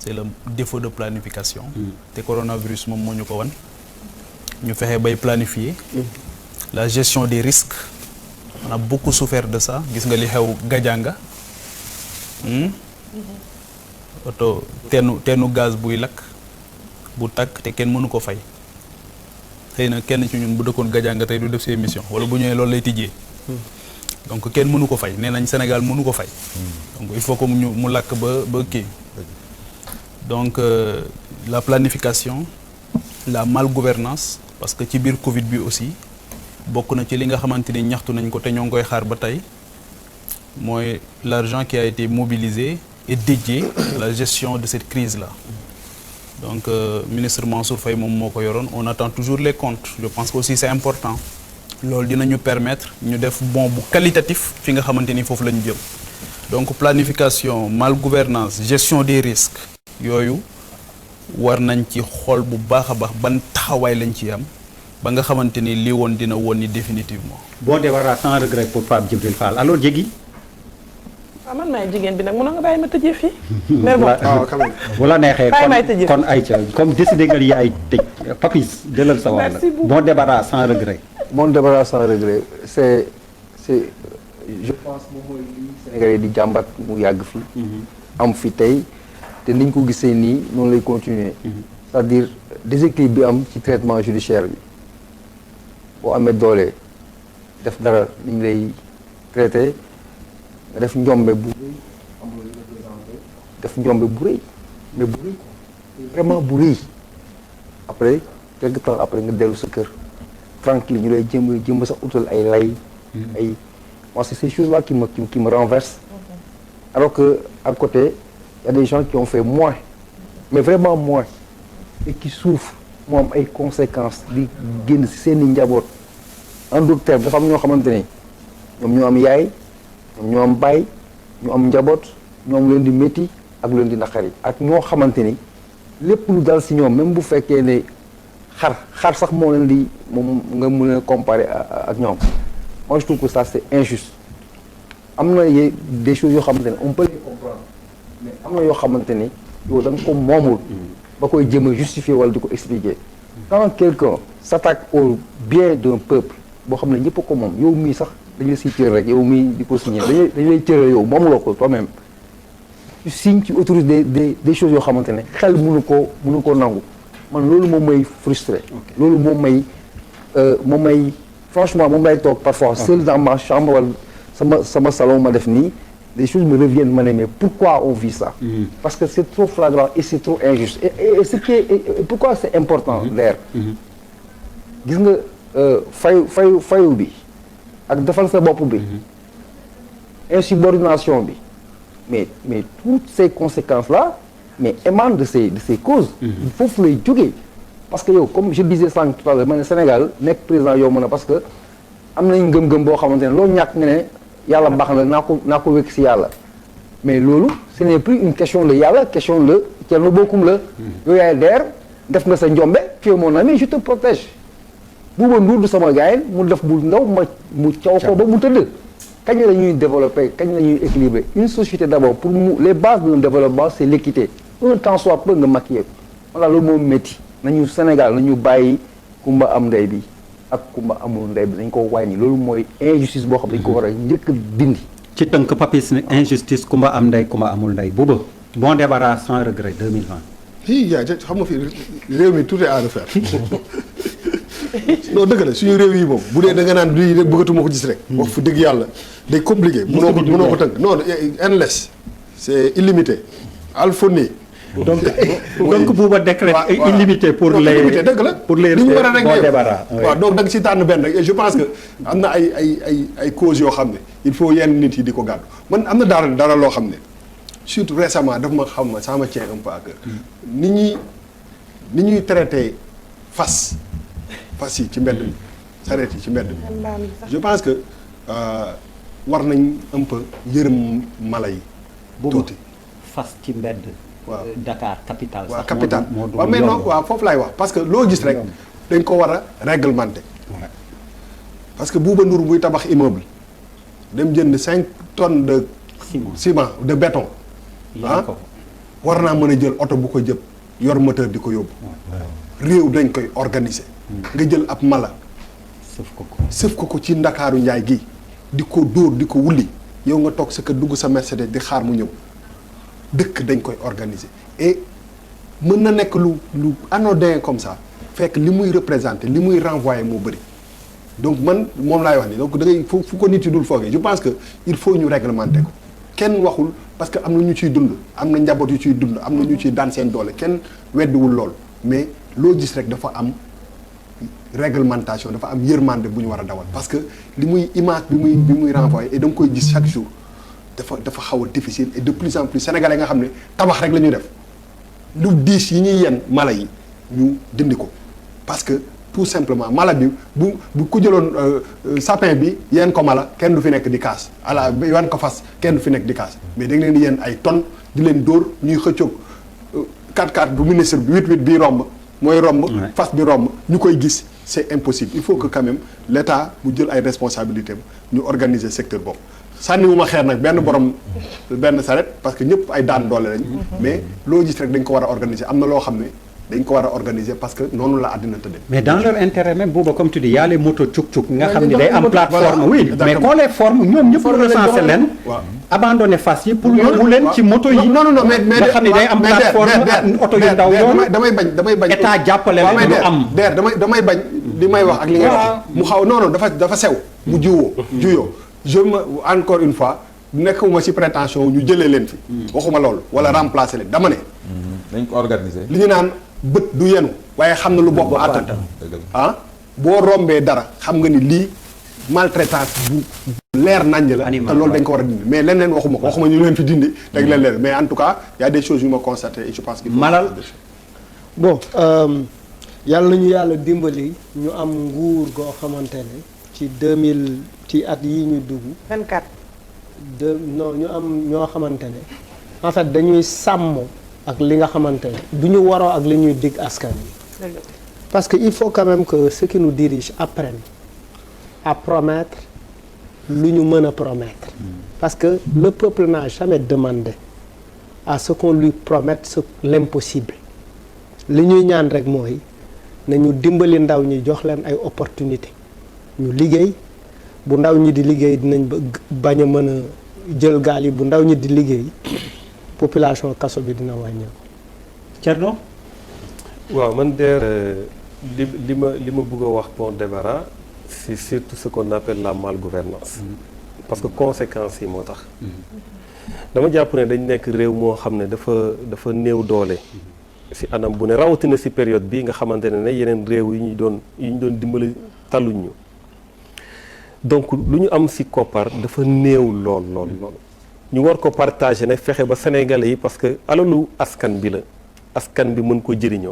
c'est le défaut de planification. te coronavirus moom moo ñu ko wan. ñu fexe bay planifier. la gestion des risques. on a beaucoup souffert de ça gis nga li xew Gadianga. oto teenu gaz buy lakk bu tàkk te kenn mënu ko fay. xëy na kenn ci ñun bu dëkkoon Gadianga tey du def si émission wala bu ñëwee loolu lay tijjee. donc kenn mënu ko fay nee nañ Sénégal mënu ko fay. donc il faut que mu lakk ba kii. donc la planification la malgouvernance parce que ci biir Covid bi aussi bokk na ci li nga xamante ni ñaxtu nañ ko te ñoo ngi koy xaar ba tey mooy l'argent qui a été mobilisé et dédié à la gestion de cette crise là. donc ministre Mansour Faye moom moo ko yoroon on attend toujours les comptes je pense que aussi c'est important loolu dinañu permettre ñu def bon bu qualitatif fi nga xamante ni foofu la ñu jëm donc planification malgouvernance gestion des risques yooyu war nañ ci xool bu baax a baax ban taxawaay lañ ci am ba nga xamante ni lii woon dina woon ni définitivement. bon débarras sans regret pour Pape Djibril Fall alors Diegui. waaw man maay jigéen bi nag mënoon nga bàyyi ma tëjee fii. mais bon bu la neexee kon ayca comme décidé nga yaay tëj Papis jëlal sa wàll. merci beaucoup bon débarras sans regret. bon débarras sans regret c'est je pense moom mooy li Sénégalais di jàmbat mu yàgg fi. am fi tey te niñ ko gisee nii noonu lay continuer. c'est-à-dire déséquilibre bi am ci traitement judiciaire bi boo amee doole def dara ni ñu lay traité. nga def njombe bu rëy am lu représenté def njombe bu rëy mais bu rëy vraiment bu rëy après quelque temps après nga dellu sa kër tranquille ñu lay jëm sax utal ay lay ay moi c'est ces choses là qui me renversent alors que à côté il y a des gens qui ont fait moins mais vraiment moins et qui souffrent mu am ay conséquences di génn ci seeni njaboot en d'autres termes dafa am ñoo xamante ne ñoom ñoo am yaay ñoo am bàyyi ñu am njaboot ñoom leen di métti ak leen di naqari ak ñoo xamante ni lépp lu dal si ñoom même bu fekkee ne xar sax moo leen di moom nga mën a comparer ak ñoom moi je trouve que ça c'est injuste am na des choses yoo xamante ne on peut les comprendre mais am na yoo xamante ni yow da nga ko moomul ba koy jëm a justifier wala di ko expliquer quand quelqu'un s'attaque au bien d'un peuple boo xam ne ñëpp ko moom yow mii sax dañu la siy cër rek yow mii di ko signer dañu lay cëral yow moomuloo ko toi-même tu signes tu autorises des choses yoo xamante ne xel mënu koo nangu man loolu moom may frustré loolu moom may franchement moom lay toog parfois seul dans ma chambre wala sama salon ma def nii des choses me reviennent ma ne mais pourquoi on vit ça parce que c'est trop flagrant et c'est trop injuste et ce qui est pourquoi c'est important d'ailleurs gis nga fayu bi ak defal sa bopp bi insubordination bi mais toutes ces conséquences là mais émanent de ces causes foofu lay jógee parce que yow comme je disais sànq tout à l'heure ma ne Sénégal nekk président yow mën a parce que am nañ ngëm-ngëm boo xamante ne loolu ñàkk nga ne yàlla baax na naa ko wékk si yàlla mais loolu ce n'est plus une question de yàlla question de kenn bokkum la yow yaay deer def nga sa njombe tu es mon ami je te protège Bouba Ndour du sama gars mu def bu ndaw mu caw ko ba mu tëdd kañ la ñuy développer kañ la ñuy équilibrer une société d'abord pour les bases d'un développement c'est l'équité un temps soit peu nga maquiller voilà loolu moom métti nañu Sénégal nañu bàyyi kumba am ndey bi ak kumba amul ndey bi dañ ko wàññi loolu mooy injustice boo xam dañ ko war a njëkk dindi ci tënk Papis ne injustice kumba am ndey kumba amul ndey Bouba bon débarras sans regret 2020 yaa xam nga fi réew mi tout est à refaire non dëgg la suñu réew yi moom bu dee da nga naan lii rek bëggatuma ko gis rek wax fu dëgg yàlla day compliqué mënoo ko tënk non endless c'est illimité alphoné donc Bouba décret illimité pour les dëgg la pour les li ñu war a régler débarras waaw donc da nga si tànn benn rek et je pense que am na ay causes yoo xam ne il faut yenn nit yi di ko gàddu man am na dara loo xam ne surtout récemment daf ma xam ma ça me tient un peu à cœur ni ñuy traité fas yi ci mbedd mi sareet yi ci mbedd mi je pense que war nañ un peu yërëm mala yi tuuti fas ci mbedd waaw Dakar capitale waaw capitale waaw mais non waaw foofu laay wax parce que loo gis rek dañ ko war a réglementer parce que Bouba Ndour buy tabax immeuble dem jënd 5 tonnes de ciment de béton war naa mën a jël oto bu ko jëp yor moteur di ko yóbbu réew dañ koy organiser nga jël ab mala sëf ko ci ndakaaru njaay gi di ko dóor di ko wulli yow nga toog sa kër dugg sa Mercedes di xaar mu ñëw dëkk dañ koy organiser et mën na nekk lu anodin comme ça fekk li muy représenter li muy renvoyer moo bëri donc man moom laay wax ni donc da ngay fu ko nit yi dul foogee je pense que il faut ñu réglementer ko kenn waxul parce que am na ñu ciy dund am na njaboot yu ciy dund am na ñu ciy daan seen doole kenn weddiwul lool mais loo gis rek dafa am réglementation dafa am yërmande bu ñu war a dawal parce que li muy image bi muy renvoyer et da nga koy gis chaque jour dafa xaw a difficile et de plus en plus sénégalais nga xam ne tabax rek la ñuy def lu diis yi ñuy yenn mala yi ñu dindi ko parce que tout simplement mala bi bu ku jëloon sapin bi yenn ko mala kenn du fi nekk di kaas ala yenn ko fas kenn du fi nekk di kaas mais da nga leen di yenn ay tonnes di leen dóor ñuy xëccoog 4x4 bu ministre bi 8-8 bii romb mooy romb fas bi romb ñu koy gis c'est impossible il faut que quand même l'État mu jël ay responsabilités ñu organiser secteur boobu sànniwuma xeer nag benn saret parce que ñëpp ay daan doole lañ mais loo gis rek dañ ko war a organiser am na loo xam ne dañ ko war a organiser parce que noonu la àddina tëddee. mais dans leur intérêt même booba comme tu dis y a les motos tchuk-tchuk nga xam ne day am plateforme oui mais qu'on les forme ñoom ñëpp recenser leen abandonner fas yi pour yóbbu leen ci moto yi non mais nga xam ne day am plateforme ak oto yu ndaw yoon damay bañ état jàppale leen lu am damay bañ li may wax ak li ngay wax mu xaw non dafa sew mu juyoo je me encore une fois nekkuma ci prétention ñu jëlee leen fi waxuma loolu wala remplacer leen dama ne dañ ko organiser li ñu naan bët du yenu waaye xam na lu bopp attan boo rombee dara xam nga ni lii maltraitance bu leer naññ la te loolu dañ ko war a dindi mais leneen waxuma ñu leen fi dindi rek leen mais en tout cas y a des choses yu ma constaté et je pense que malal bon yàlla nañu yàlla dimbali ñu am nguur goo xamante ne ci 2000 ci at yi ñu dugg 24 non ñu am ñoo xamante ne en fait dañuy sàmm ak li nga xamante ne du ñu waroo ak li ñuy dig askan wi parce que il faut quand même que ceux qui nous dirigent apprennent à promettre lu ñu mën a promettre parce que le peuple n'a jamais demandé à ce qu'on lui promette l'impossible li ñuy ñaan rek mooy nañu dimbali ndaw ñi jox leen ay opportunité ñu liggéey bu ndaw ñi di liggéey dinañ bañ a mën a jël gaal yi bu ndaw ñi di liggéey population kaso bi dina wàññeeku. Thierno. waaw man li ma bëgg a wax pour débarras c'est surtout ce qu'on appelle la malgouvernance parce que conséquences yi moo tax dama jàpp ne dañ nekk réew moo xam ne dafa néew doole ci anam bu ne rawatina ci période bii nga xamante ne yeneen réew yi ñu doon dimbali talluñ ñu donc lu ñu am ci koppar dafa néew lool ñu war ko partager ne fexe ba sénégalais yi parce que alalu askan bi la askan bi mën ko jëriñoo